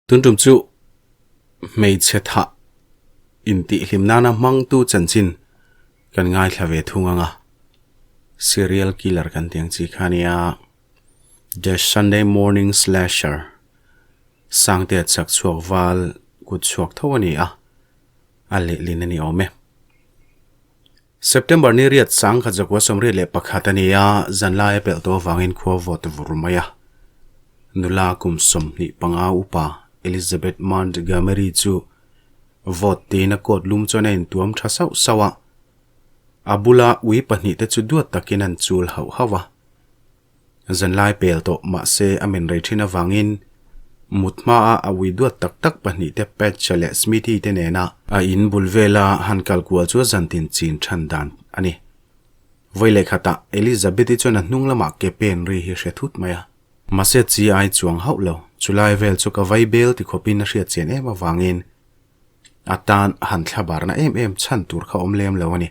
Tun tum chu hmeichhe thah intihhlim nana hmangtu chanchin kan ngaithla ve thung ang a, serial killer kan tih ang chi kha ania The Sunday Morning Slasher Sangtea chak chhuak val kut chhuak tho a ni a, a lehlin a ni awm e. September ni riat sang khat zakua 81 a ni a, zanlai a pelh tawh avangin khua vawt vur mai a. Nula kum 25 upa Elizabeth Montgomery chu vawt tiin a coat lum chuan a intuam tha sauh sauh a. A bula ui pahnih te chu duat takin an chul hauh hauh a. Zanlai pel tawh mahse a men rei thin avangin mut hmaa a ui duat tak tak pahnih te Patch-a leh Smithy te nena a in bul vela han kal kual chu a zantin chin than dan a ni. Vawi leh khatah Elizabeth-i chuan a hnung lamah ke pen ri hi hre thut mai a. Mahse chi ai chuang hauh lo, chulai vel chu ka vai bel ti khawpin a hriat chian em avangin a tan han thlabarna em em chhan tur kha awm lem lo a ni.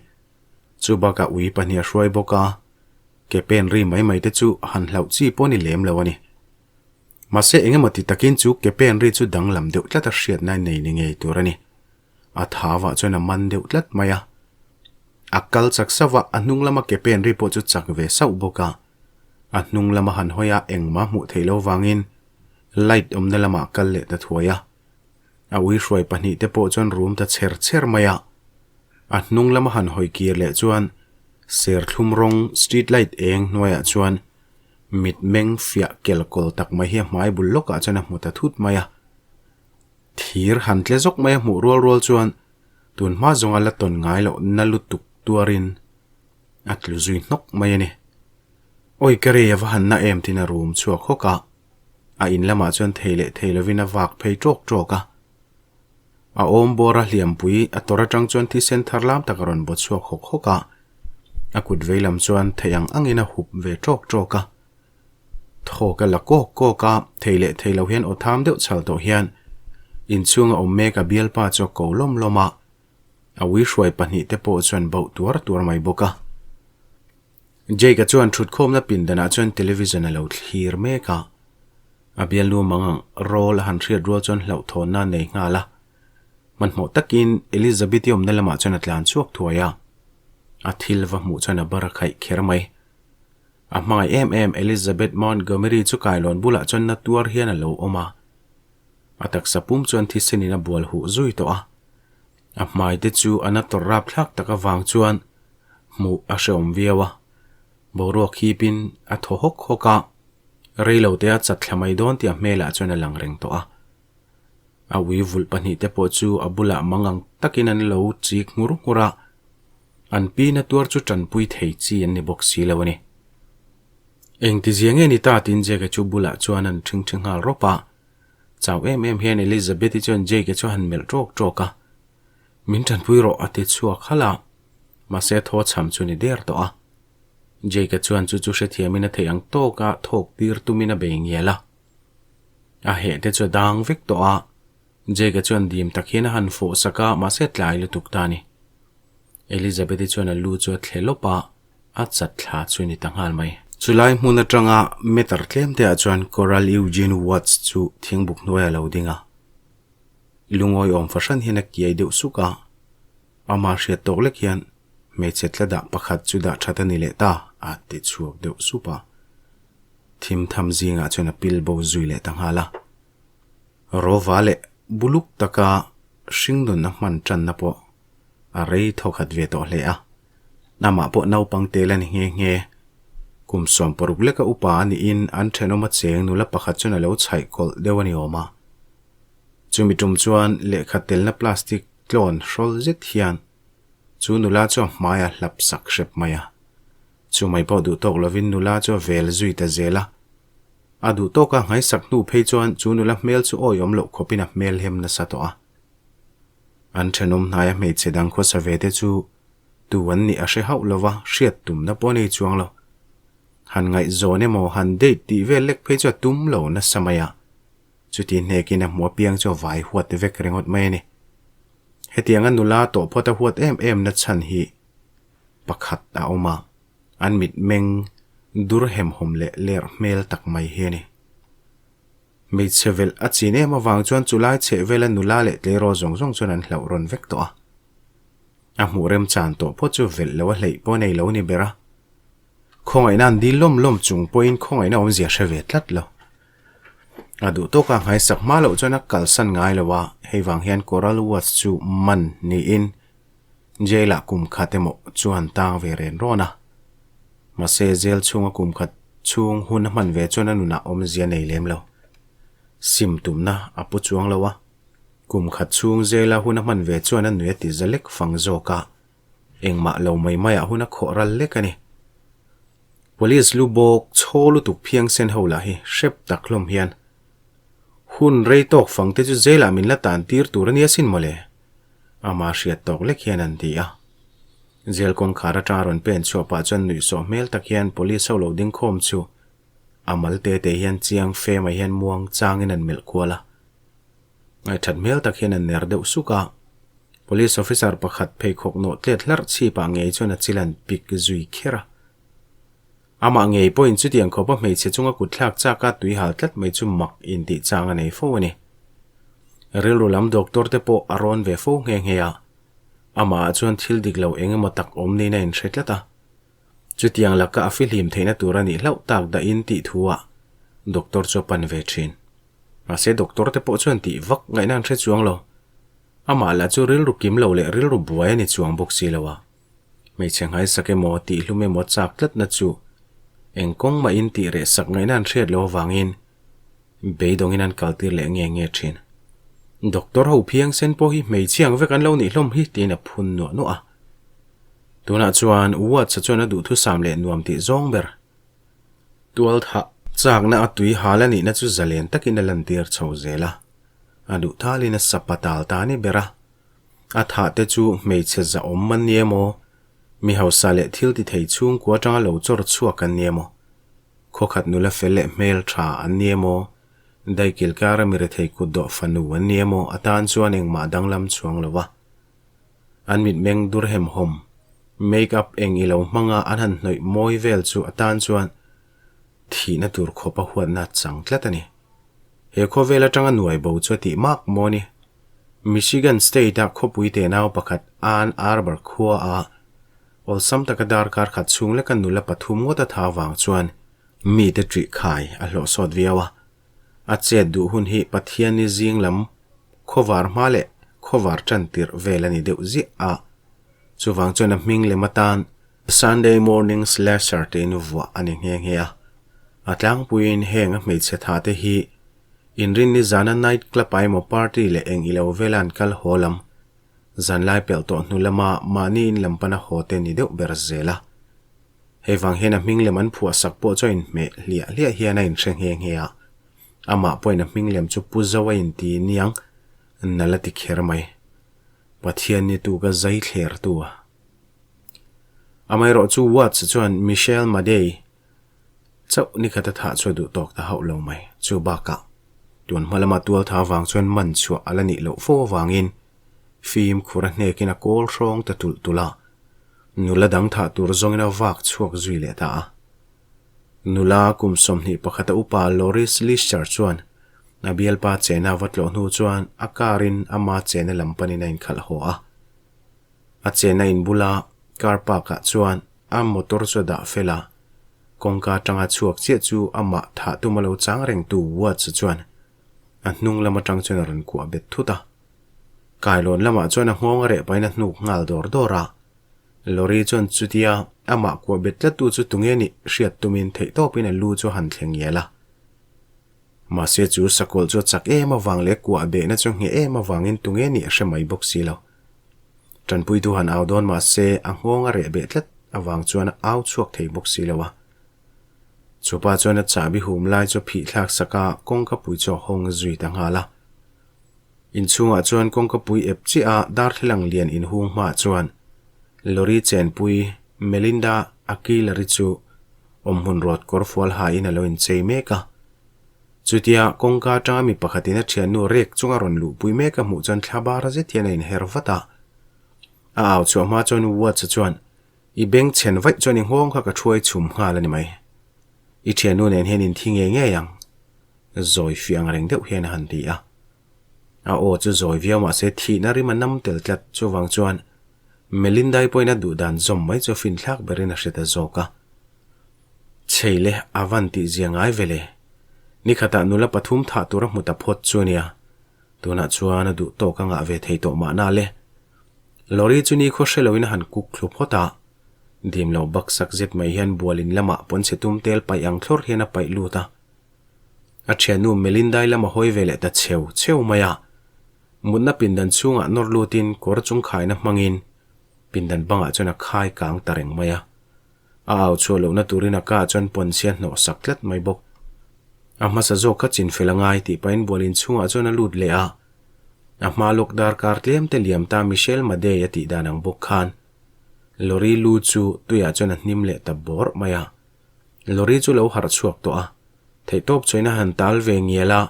Chu bakah ui pahnih a hruai bawk a, ke pen ri mai mai te chu han hlauh chi pawh a ni lem lo a ni. Mahse eng emaw ti takin chu ke pen ri chu danglam deuh tlat a hriatna nei ni ngei tur a ni. A thavah chuan a man deuh tlat mai a. A kal chak sauh a, a hnung lama ke pen ri pawh chu chak ve sauh bawk a. A hnung lama han hawi a engmah hmuh theih lo vangin light awmna lamah kal leh ta thuai a. A ui hruai pahnih te pawh chuan rum ta chher chher mai a. A hnung lama han hawi kir leh chuan serthlum rawng street light eng hnuaiah chuan mit meng fiah kel kawl tak mai hi a hmai bul lawkah chuan a hmu ta thut mai a. Thir han tle zawk mai a hmuh rual rual chuan tun hma zawnga la tawn ngai loh na lutuk tuarin a tlu zui hnawk mai a ni. Awi ka rei a va han na em tiin a rum chhuak hawk a. A in lamah chuan thei leh thei lovin a vak phei tawk tawk a. A awm bawr a hliampui a tawr atang chuan thisen thar lam tak a rawn baw chhuak hawk hawk a. A kut vei lam chuan thei ang angin a hup ve tawk tawk a. Thawk a la kawk kawk a, thei leh thei lo hian aw tham deuh chhal tawh hian inchhunga awm mek a bialpa chu a ko lawm lawm a. A ui hruai pahnih te pawh chuan bauh tuar tuar mai bawk a. Jake-a chuan thutkhawmna pindanah chuan television a lo thlir mek a. A bialnu mang ang rawl a han hriat rual chuan hlauhthawnna a nei nghal a. Hmanhmawh takin Elizabeth-i awmna lamah chuan a tlan chhuak thuai a. A thil va hmuh chuan a bar a khaih kher mai. A hmangaih em em Elizabeth Montgomery chu kailawn bulah chuan na tuar hian a lo awm a. A taksa pum chuan thisenin a bual huh zui tawh a. A hmai te chu a na tawrh rapthlak tak avang chuan hmuh a hrehawm viau a. Boruak hipin a thaw hawk hawk a, reilo te a chat thla mai dawn tih a hmelah chuan a lang reng tawh a. A ui vulh pahnih te pawh chu a bulah mangang takin an lo chik nghur nghur a, an pi na tuar chu tanpui thei chi an ni bawk si lo a ni. Engtizia nge ni ta tiin Jake-a chu bulah chuan an ṭhingṭhi nghal rawp a. Chau em em hian Elizabeth-i chuan Jake-a chu a han melh ṭawk ṭawk a. Min ṭanpui rawh a ti chhuak halh a, mahse thaw chham chu ni der tawh a. Jake-a chuan chu chu hrethiamin a theih ang tawka thawk tir tumin a bei ngial a. A heh te chu a dang vek tawh a, Jake-a chuan dim tak hian a han fawh sak a, mahse tlai lutuk ta a ni. Elizabeth-i chuan a lu chu a thle lawp a, a chat thla chu a ni ta nghal mai. Chulai hmun atanga meter tlem te ah chuan Coral Eugene Watts chu thingbuk hnuai a lo ding a. Lungawi awm fahran hian a kiai deuh suk a, amah hriat tawk lek hian hmeichhe tla dah pakhat chu dah that a ni leh ta a ti chhuak deuh sup a. Thim tham zingah chuan a pil bo zui leh ta nghal a. Rova leh buluk taka hringnun a hman tanna pawh a rei thawkhat ve tawh hle a. Amah pawh naupang tel a ni nghe nghe. Kum 60 leka upa a niin an thenawm a cheng nula pakhat chuan a lo chhaih kawlh deuh a ni awm a. Chumi tum chuan lehkha telna plastic tlawn hrawl zet hian chu nula chu a hmai a hlap sak hrep mai a. Chu mai pawh duh tawk lovin nula chu a vel zui ta zel a. A duh tawka nghaisak hnu phei chuan chu nula hmel chu awiawm loh khawpin a hmel hem nasa tawh a. An thenawm hnaia hmeichhe dang khawsa ve te chu tu an nih a hre hauh lova hriat tumna pawh a nei chuang lo. Han ngaihzawn emaw han date tih vel lek phei chu a tum lo nasa mai a. Chuti hnekin a hmu apiang chu a vai huat vek ringawt mai a ni. Hetianga nula tawh phawt a huat em em na chhan hi pakhat a awm a, an mitmeng dur hemhawm leh lerh hmel tak mai hi a ni. Hmeichhe velh a chin em avang chuan chulai chheh vela nula leh tleirawl zawng zawng chuan an hlauh rawn vek tawh a. A hmuh remchan tawh pawh chu velh lo a hleih pawh nei lo ni ber a. Khawngaihna an dil lawm lawm chung pawhin khawngaihna awmzia hre ve tlat lo. A duh tawka nghaisak hma loh chuan a kalsan ngai lo a, hei vang hian Coral Watts chu man niin jail ah kum khat emaw chu han tang ve ren rawn a. Mahse jail chhunga kum khat chhung hun a hman ve chuan a nunah awmzia nei lem lo. Sim tumna a pu chuang lo a, kum khat chhung jail a hun a hman ve chuan a nui a ti za lek fang zawk a, engmah lo mai maiah hun a khawh ral lek a ni. Police lu bawk chhaw lutuk phiangsen ho lah hi hrep tak hlawm hian hun rei tawk fang te chu jail ah min la tan tir tur a nia sin mawle ama hriat tawk lek hian an ti a. Jail kawngkhar atanga rawn pen chhuah pah chuan nuihsawh hmel tak hian police ho lo ding khawm chu a mal te te hian chiang fe mai hian muang changin an melh kual a. Ngaihthat hmel tak hian a ner deuh suk a, Police officer pakhat pheikhawk nawh tlet hlarh chhipah ngei chuan a chil an pik zui kher a. Amah ngei pawhin chutiang khawpa hmeichhe chunga kutthlak chaka tui hal tlat mai chu mak intih chang a nei fo a ni. Rilru lam doctor te pawh a rawn ve fo nghe nghe a, amahah chuan thil dik lo eng emaw tak awm niin a inhre tlat a. Chutiang laka a fihlim theihna tur a nih hlauh tak dahin tih thuah doctor chu a pan ve thin. Mahse doctor te pawh chuan tih vak ngaihna an hre chuang lo. Amah lah chu rilru kim lo leh rilru buai a ni chuang bawk si lo a. Hmeichhe nghaisak emaw tih hlum emaw chak tlatna chu eng kawng mahin tih reh sak ngaihna an hriat loh avangin beidawngin an kaltir leh nge nge thin. Doctor ho phiang sen pawh hi hmeichhe ang vek an lo nih hlawm hi tiin a phun nuah nuah a. Tunah chuan Watts-a chuan a duhthusam leh nuam tih zawng ber Tual thah chakna a tui hal a nihna chu zalen takin a lantir chho zel a, a duh thalin a sapa tal ta a ni ber a. A thah te chu hmeichhe zahawm an ni emaw, mi hausa leh thil ti thei chhungkua atanga lo chawr chhuak an ni emaw, khawkhat nula fel leh hmel tha an ni emaw, daikil kara mi rethei kutdawh fanu an ni emaw atan chuan engmah danglam chuang lo va. An mitmeng dur hemhawm, make up eng i lo hmanga an han hnawih mawi vel chu atan chuan thihna tur khawp a huatna chang tlat a ni. He khawvel atanga nuai bo chu a tih mak maw ni? Michigan State-a khawpui tenau pakhat Ann Arbor khua a awlsam taka darkar khat chhung leka nula pathum ngawt a tha vang chuan mite ṭih khai a hlawh sawt viau a. A chet duh hun hi Pathianni zing lam khawvar hma leh khawvar tan tirh vel a ni deuh ziah a, chuvang chuan a hming lem atan Sunday Morning Slasher tiin vuah a ni nghe nghe a. A tlangpuiin heng a hmeichhe tha te hi inrinni zana night club ah emaw party leh eng ilo vela an kal haw lam, zanlai pelh tawh hnu lama mahni in lam pana haw te ni deuh ber zel a. Hei vang hian a hming lem an phuah sak pawh chu a inhmeh hliah hliah hian a inhre nghe nghe a, amah pawhin a hming lem chu Pu Zo a inti niang nal a ti kher mai. Pathian ni tu ka zai thler tu a. Amaherawh chu Watts chuan Michelle Madey chauh nikhat a thah chu a duh tawk ta hauh lo mai. Chu bakah tun hma lama tual tha vang chuan man chhuah a la nih loh fo avangin fimkhur a hnekin a kawl hrawng ta tulh tulh a. Nula dang thah tur zawngin a vak chhuak zui leh ta a. Nula kum 21 a upa Loris Lischer chuan a bialpa chena va tlawh hnu chuan a car in ama chena lam panin a inkhalh haw a. A chena in bula car park ah chuan a motor chu a dah fel a, kawngka atanga chhuak chiah chu amah thah tum a lo chang reng tu Watts chuan a hnung lam atang chuan a rawn kuah bet thut a. Kailawn lamah chuan a nghawng a reh pahin a hnuk nghal dawr dawr a. Lorry chuan chutia amah kuah bet tlattu chu tunge nih hriat tumin theihtawpin a lu chu a han thleng ngial a. Mahse chu sakawlh chu a chak em avang leh kuah behna chu ngheh em avangin tunge nih a hre mai bawk si lo. Tanpuitu han au dawn mahse a nghawng a reh beh tlat avang chuan a au chhuak thei bawk si lo a. Chupa chuan a chahbi hum lai chu a phih thlak sak a, kawngka pui chu a hawng zui ta nghal a. Inchhungah chuan kawngka pui ep chiah a darthlalang lian inhung hmaah chuan lorry chenpui Melinda Aguilar-i chu awmhmun rawt kawr fual hain a lo inchei mek a. Chutia kawngka atanga mi pakhatin a thiannu rek chunga rawn luhpui mek a hmuh chuan thla bara zet hian a inher vat a. A au chhuah hma chuan Watts-a chuan, I bengchhen vaih chuan i nghawng kha ka thuai chhum nghal a ni mai. I thiannu nen hian inthi ngei ngei ang. Zawi fiah ang reng deuh hian a han ti a. A aw chu zawi viau mah se thihna rim a nam tel tlat, chuvang chuan Melinda-i pawhin a duh dan zawm mai chu finthlak berin a hre ta zawk a. Chhei le, a van tih zia ngai ve le. Nikhatah nula pathum thah tur a hmu ta phawt chu nia. Tunah chuan a duh tawk a ngah ve thei tawh mahna le. Lorry chu nikhaw hre loin a han kuk thlu phawt a. Dim lo baksak zet mai hian bualin lamah pawnchhe tum tel paih ang thlawr hian a paih lut a. A thiannu Melinda-i lam a hawi ve leh ta cheu cheu mai a. Mutna pindan chhungah nawr lutin kawr chung khaina hmangin pindan bangah chuan a khai kang ta reng mai a. A au chhuah lohna turin a ka chuan pawnchhia hnawh sak tlat mai bawk. A hmasa zawk kha chinfel a ngai tih pahin bualin chhungah chuan a lut leh a. A hma lawk darkar tlem te liam ta Michelle Madey a tih dan ang bawk khan lorry lu chu tuiah chuan a hnim leh ta bawrh mai a. Lorry chu lo harh chhuak tawh a, theihtawp chuan a han tal ve ngial a,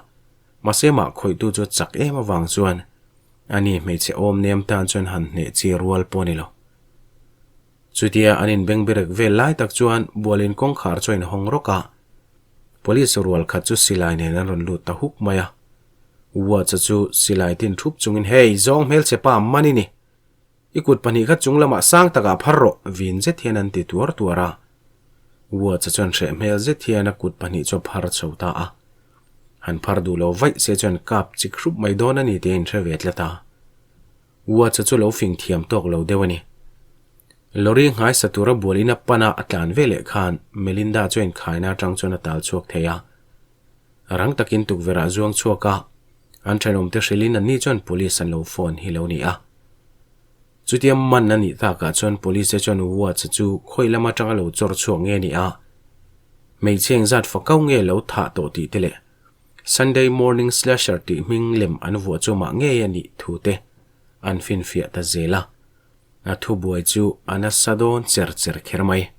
mahse mah khawihtu chu a chak em avang chuan ani hmeichhe awm nem tan chuan han hneh chi rual pawh a ni lo. Chutia an inbengberek vel lai tak chuan bualin kawngkhar chu a inhawng rawk a, Police rual khat chu silai nen an rawn lut ta huk mai a. Watts-a chu silai tin thup chungin, Hey, zawng hmelchhe pa man i ni! I kut pahnih kha chung lamah sang takah phar rawh, vin zet hian an ti tuar tuar a. Watts-a chuan hreh hmel zet hian a kut pahnih chu a phar chho ta a. Han phar duh lo vaih se chuan kap chik hrup mai dawn a ni tih a inhre ve tlat a. Watts-a chu lo fing thiam tawk lo deuh a ni. Lorry nghaisa tura bualin a pan a, a tlan ve leh khan Melinda chu a inkhaina atang chuan a tal chhuak thei a. Rang takin tukverh ah zuang chhuak a, an thenawmte hrilhin anni chuan police an lo phone hi lo ni a. Chutia man a nih takah chuan police te chuan Watts-a chu khawi lam atanga lo chawr chhuak nge ni a, hmeichhe engzat fakau nge lo thah tawh tih te leh Sunday Morning Slasher tih hming lem an vuah chu mah ngei a nih thu te an finfiah ta zel a, a thubuai chu a nasa dawn cher cher kher mai.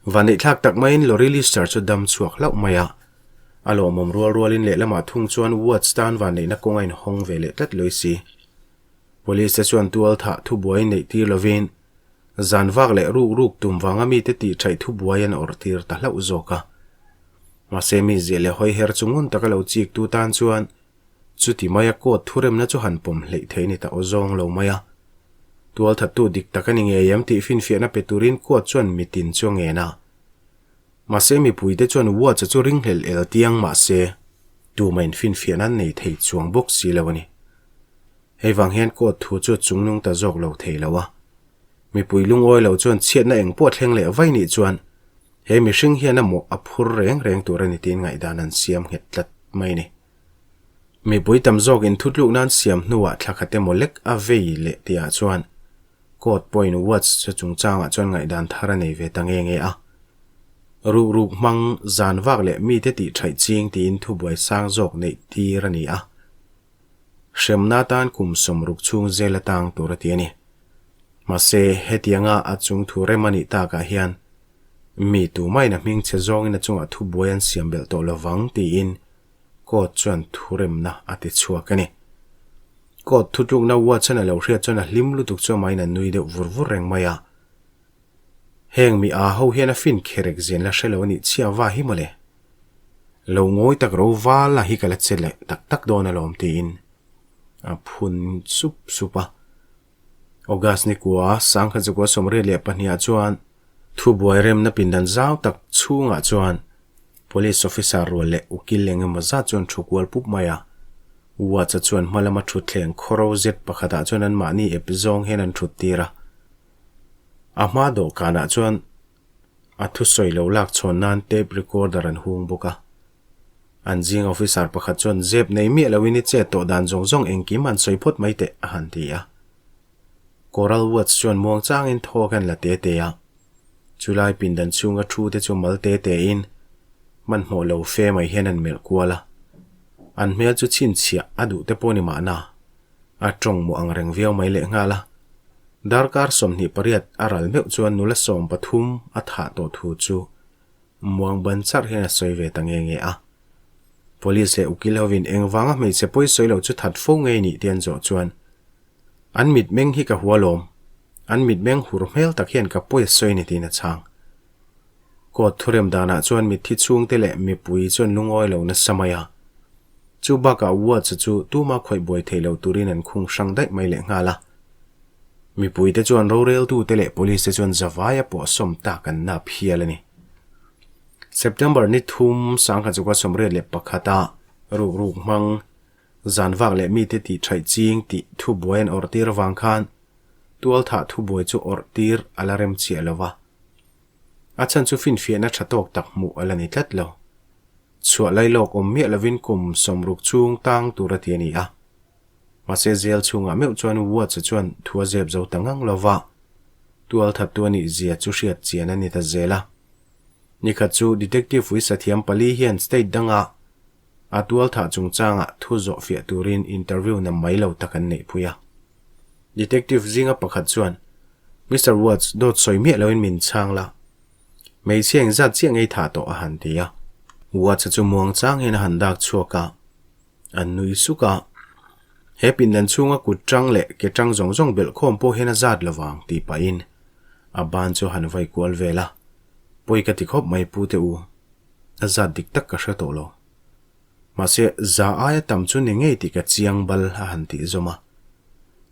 Vanneihthlak tak maiin Lorry Lister chu dam chhuak hlauh mai a, a lawmawm rual rualin lehlamah thung chuan Watts tan vanneihna kawng a inhawng ve leh tlat lawih si. Police te chuan tual thah thubuai neih tir lovin zan vak leh ruk ruk tum vanga mite tih thaih thubuai an awrh tir ta hlauh zawk a. Mahse mi ziah leh hawi her chu ngun taka lo chik tu tan chuan chuti maia court thuremna chu han pawm hleih theih ni ta aw zawng lo mai a. Tualthattu dik tak a ni ngei em tih finfiahna pe turin court chuan mitin chu a ngen a. Mahse mipuite chuan Watts-a chu ringhlel el tiang mahse tumah in finfiahna an nei thei chuang bawk si lo a ni. Hei vang hian court thu chu a chungnung ta zawk lo thei lo a. Mipui lungawi lo chuan chhiatna eng pawh thleng leh vai nih chuan he mihring hian a mawh a phur reng reng tur a ni tiin ngaihdan an siam nghet tlat mai a ni. Mipui tam zawk inthutluk nan siam hnuah thla khat emaw lek a vei leh tihah chuan court pawhin Watts chu chungchangah chuan ngaihdan thar a nei ve ta nge nge a. Rukruk hmang zan vak leh mite tih thaih ching tiin thubuai sang zawk neih tir a ni a. Hremna atan kum sawmruk chhung zel a tang tur a ti a ni. Mahse, hetianga a chung thu rem a nih takah hian mi tumahin a hming che zawngin a chungah thubuai an siam belh tawh lovang tiin court chuan thuremna a ti chhuak a ni. Court thutlukna Watson a lo hriat chuan a hlim lutuk chu amahin a nui deuh vur vur reng mai a. Heng mi aa ho hian a fin kherek zian la hre lo a nih chhia va hi mawle. Lo ngawi tak ro val a hi ka la che leh tak tak dawn alawm tiin a phun sup sup a. August ni kua sangkhat zakua 82 ah chuan thubuai remna pindan zau tak chhungah chuan Police officer rual leh ukil eng emaw zat chuan thu kual pup mai a. Watts-a chuan hma lama thutthleng khawro zet pakhatah chuan anmahni ep zawng hian an thut tir a. A hma dawhkanah chuan A thusawi lo lak chhawn nan tape recorder an hung bawk a. An zing officer pakhat chuan zep nei miah loin i chet tawh dan zawng zawng engkim an sawi phawt mai teh a han ti a. Coral Watts chuan muang changin thawk an la te te a. Chulai pindan chhunga thu te chu mal te te in hmanhmawh lo fe mai hian an melh kual a. An hmel chu chhinchhiah a duh te pawh ni mahna. A tawng mawh ang reng viau mai lehnghal a. Darkar 28 a ral meuh chuan nula 13 a thah tawh thu chu muang ban charh hian a sawi ve ta nge nge a. Police leh ukil hovin engvanga hmeichhe pawi sawi lo chu that fo ngei nih te an zawh chuan an mitmeng hi ka hua lawm, an mitmeng hur hmel tak hian ka pawi a sawi ni tiin a chhang. Court thurem danah chuan mitthi chhungte leh mipui chuan lungawi lo nasa mai a. Chu bakah Watts-a chu tuma khawih buai thei lo turin an khung hrang daih mai leh nghal a. Mipuite chuan roreltute leh police te chuan zavaia pawhsawm tak an nap hial a ni. September ni thum sangha chukua 81 a rukruk hmang zan vak leh mite tih thaih ching tih thubuai an awrh tir avang khan tualthah thubuai chu awrh tir a la rem chiah lo va. A chhan chu finfiahna tha tawk tak hmuh a la ni tlat lo. Chhuah lailawk awm miah lovin kum 60 chhung tang tur a ti a ni a. Mahse jail chhungah meuh chuan Watts-a chuan thu a zep zo ta ngang lo va, tualthattu a nih zia chu hriat chian a ni ta zel a. Nikhat chu Detective Uisathiam pali hian state danga a tualthah chungchangah thu zawh fiah turin interview na mai lo tak an neihpui a. Detective zinga pakhat chuan, Mister Watts, dawt sawi miah loin min chhang la. Hmeichhia engzat chiah ngei thah tawh a han ti a. Watts-a chu muang chang hian a han dak chhuak a. An nui suk a, He pindan chhunga kut tang leh ke tang zawng zawng belh khawm pawh hian a zat lo vang tih pahin a ban chu a han vai kual vel a, Pawi ka ti khawp mai pu te u, a zat dik tak ka hre tawh lo. Mahse, za aia tam chu ni ngei tih ka chiang bal a han tih zawm a.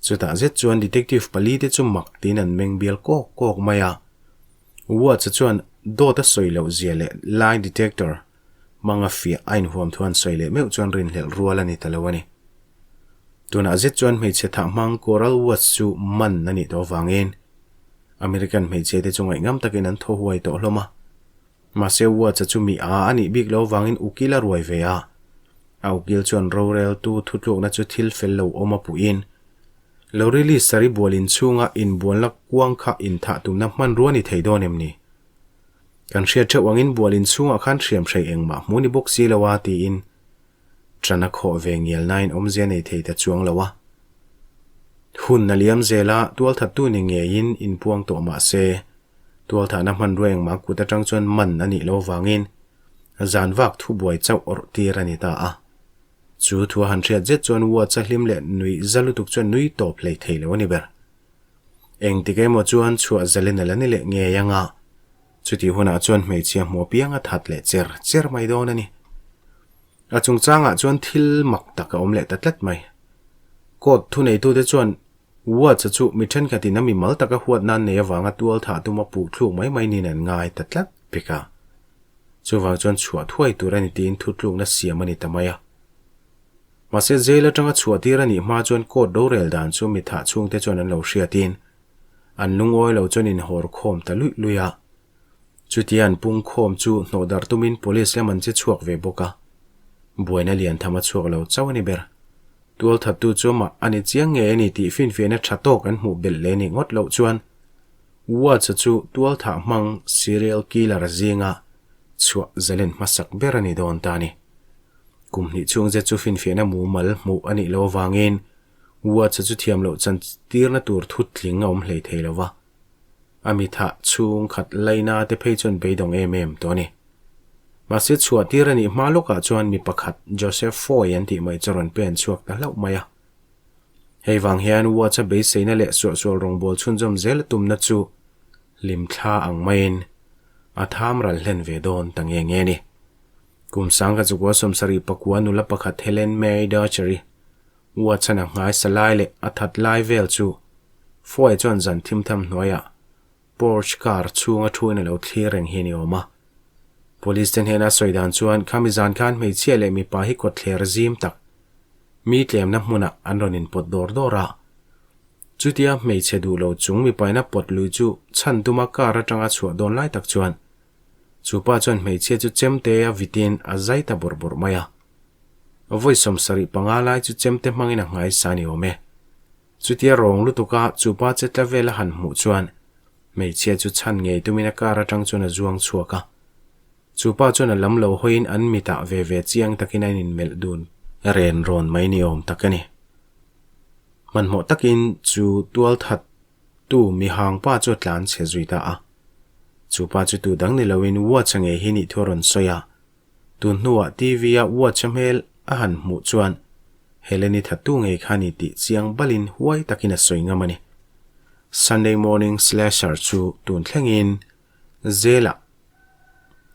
Chutah zet chuan detective pali te chu mak tiin an meng bial kawk kawk mai a. Watts-a chuan dawt a sawi loh zia leh lie detector Hmanga fiah a inhuam thu an sawi leh meuh chuan rinhlelh rual a ni ta lo a ni. Tunah zet chuan hmeichhe thah hmang Coral Watts chu man a nih tawh avangin American hmeichhe te chu ngaihngam takin an thaw huai tawh hlawm a. Mahse Watts-a chu mi a a nih bik lo avangin ukil a ruai ve a. A ukil chuan roreltu thutlukna chu thil fel lo awm a puhin Lorry Lister i bual inchhunga inbualna kuang kha inthah tumna hmanrua ni thei dawn em ni? Kan hriat theuh angin bual inchhungah khan hriamhrei engmah hmu ni bawk si lo a tiin ṭan a khawh ve ngial nain awmzia nei thei ta chuang lo a. Hun a liam zel a, tualthattu ni ngeiin inpuang tawh mah se, tualthahna hmanrua engmah kut aṭang chuan man a nih loh avangin zan vak thubuai chauh awrh tir a ni ta a. Chu thu a han hriat zet chuan Watts-a hlim leh nuih za lutuk chuan nui tawp hlei thei lo a ni ber. Engtik emaw chuan chhuah zalen a la ni leh ngei ang a, chutih hunah chuan hmeichhia hmuh apiang a that leh cher cher mai dawn a ni. A chungchangah chuan thil mak tak a awm leh ta tlat mai. Court thuneitute chuan Watts-a chu mi thenkhatin a mimal taka huat nan nei avanga tual thah tuma puh thluk mai mai niin an ngai ta tlat pek a. Chuvang chuan chhuah thuai tur a ni tiin thutlukna siam a ni ta mai a. Mahse jail atanga chhuah tir a nih hma chuan court rorel dan chu mi thah chhungte chuan an lo hriatin an lungawi lo chuan inhawr khawm ta luih luih a. Chutia an pung khawm chu hnawh darh tumin police lam an che chhuak ve bawk a. Buaina lian tham a chhuak lo chauh a ni ber. Tualthattu chu amah a ni chiang ngei a ni tih finfiahna tha tawk an hmuh belh leh nih ngawt loh chuan Watts-a chu tualthah hmang serial killer zinga chhuah zalen hmasak ber a ni dawn ta a ni. Kum hnih chhung zet chu finfiahna mumal hmuh a nih loh avangin Watts-a chu thiam loh chan tirna tur thutling a awm hlei thei lo va. A mithah chhung khat laina te phei chuan beidawng em em tawh a ni. Mahse chhuah tir a nih hma lawkah chuan mi pakhat Joseph Foy an tih mai chu rawn pen chhuak ta hlauh mai a. Hei vang hian Watts-a beiseina leh suahsual rawngbâwl chhunzawm zel a tumna chu hlimthla ang maiin a tham ral hlen ve dawn ta nge nge a ni. Kum sangka chukua 74 nula pakhat Helen May Dutcher-i Watson-a nghaisa lai leh a that lai vel chu Foy chuan zan thim tham hnuaiah Porsche car chhunga thuin a lo thlir reng hi a ni awm a. Police te hnena sawi dan chuan khami zan khan hmeichhia leh mipa hi kawtthler zim tak mi tlemna hmunah an rawn inpawt dawr dawr a. Chutia hmeichhe duh lo chung mipaina pawt lui chu chhan tuma car atanga chhuah dawn lai tak chuan Chu pa chuan hmeichhia chu chemte a vitin a zai ta bawrh bawrh mai a. Vawi 75 lai chu chemte hmangin a nghaisa a ni awm e. Chutia rawng lutuka chu pa che tla vel a han hmuh chuan hmeichhia chu chhan ngei tumin a car atang chuan a zuang chhuak a. Chu pa chuan a lam lo hawiin an mitah ve ve chiang takin a inmelh dun ren rawn mai ni awm tak a ni. Hmanhmawh takin chu tualthat Tu mi hang pa chu a tlan chhe zui ta a. Chu pa chu tu dang ni loin Watch-a ngei hi nih thu a rawn sawi a. Tun hnuah TV-a Watch-a hmel a han hmuh chuan Helen-i thattu ngei kha ni tih chiang balin huai takin a sawi ngam a ni. Sunday Morning Slasher chu tun thlengin Zela.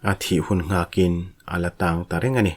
A thih hun nghakin a la tang ta reng a ni.